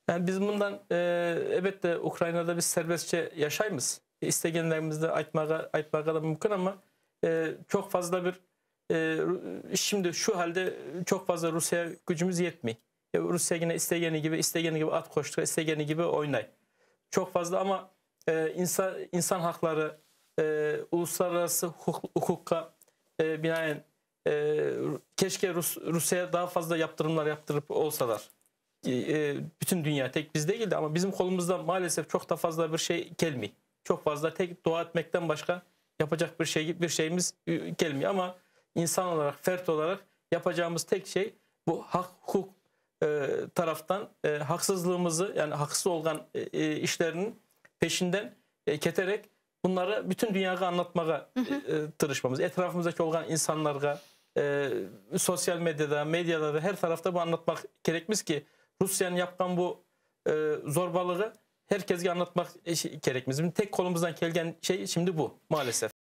Yani biz bundan elbette Ukrainada biz serbestçe yaşaymız. İstegenlerimizni aytmağa, aytmağa da mümkün ama çoq fazla bir şimdi şu halde çoq fazla Rusiye gücümüz yetmey. Rusiye yine istegeni gibi, istegeni gibi at qoştura, istegeni gibi oynay. Çoq fazla ama insan haqları, uluslararası hukukqa binaen keşke Rusiye daha fazla yaptırımlar yaptırıp olsalar. Bütün dünya tek biz değil de ama bizim kolumuzda maalesef çok da fazla bir şey gelmiyor. Çok fazla tek dua etmekten başka yapacak bir şey bir şeyimiz gelmiyor ama insan olarak, fert olarak yapacağımız tek şey bu hak hukuk taraftan haksızlığımızı yani haksız olan işlerinin peşinden keterek bunları bütün dünyaya anlatmaya tırışmamız. Etrafımızdaki olan insanlara sosyal medyada, medyada da her tarafta bu anlatmak gerekmiş ki Rusya'nın yapkan bu zorbalığı herkese anlatmak gerekmiş. Tek kolumuzdan gelen şey şimdi bu maalesef.